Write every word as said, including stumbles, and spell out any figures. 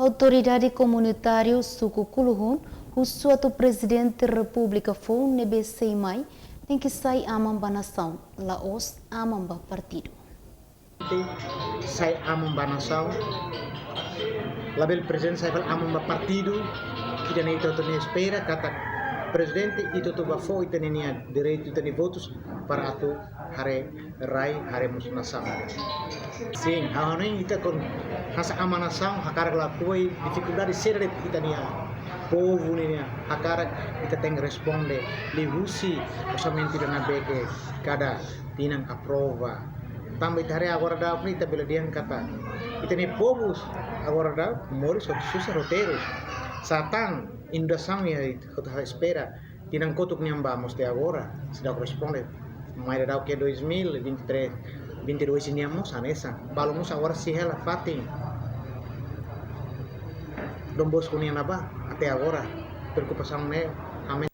Autoridade komunitáriu suku Kuluhun husu atu Prezidente Repúblika foun ne'ebé sei mai tenke sai aman ba nasaun, la'ós aman ba partidu. Sai aman ba nasaun, labele prezidente sai fali aman ba partidu. Ita-nia, ita-nia espera katak prezidente ita atu bá fó ita-nia direitu, ita-nia votus para atu haree rai, haree mós nasaun. Sin, ha'u hanoin ita kuandu hasa'e aman nasaun, hakarak lakohi difikuldade saida de'it ita-nia povu nian, hakarak ita tenke responde liuhusi orsamentu ida ne'ebé ke kada tinan aprova. Tanba ita haree agora daudaun ne'e ita bele dehan katak ita-nia povu agora daudaun moris ho susar ho terus. Sá tan inundasaun iha ita-nia espera. Tinan kotuk nian bá mós até agora seidauk responde. Mai daudaun ke dois mil e vinte e três, vinte e dois nian mós hanesan. Balu mós agora sei hela fatin Dom Bosco nian ne'ebá até agora. Preokupasaun ne'e amen